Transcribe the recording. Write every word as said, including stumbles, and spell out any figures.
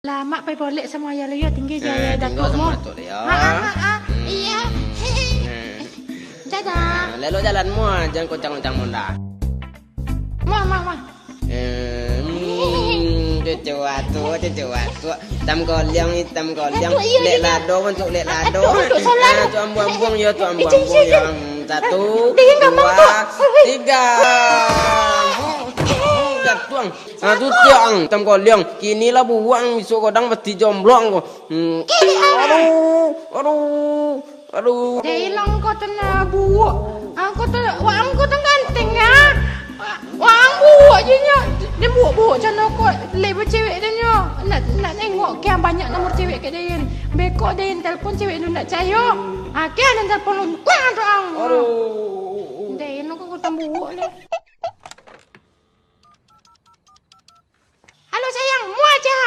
Lamak pai bolek samo ayah lo yo, tinggi je ayah Datuk mo. Datuk lo yo. Ha, ha, ha, ha. Iyo. Dadah. Lelok jalan mo, jan koncang-koncang mo ndak. Mo, mo, mo. Hmm, cucu atu, cucu atu. Hitam koliang, hitam koliang. Lek lado, bantuak lek lado. Aduh, aduh, salah. Ah, tu ambuang-ambuang yo, tu ambuang-ambuang yo. Satu, dua, tiga. Jatuang. Ah, tu tiang, hitam koliang. Kini lah buang, isu kodang pasti jomblo ko. Hmm. Aduh, aduh. Aduh. Dek ilang ko tu nah buak. Angko tu, wak angko tu ganteng ah. Wak ang buak je nyo. Dia buak-buak cano ko. Lai bacewek dia nyo. Nak nak nengok kian banyak nomor cewek ke dia. Beko dia telepon cewek tu nak cayo. Ah, kian telepon lu. Kuang tu ang. Aduh. Dek ilang ko kutang buak lah. Halo sayang, mua aja.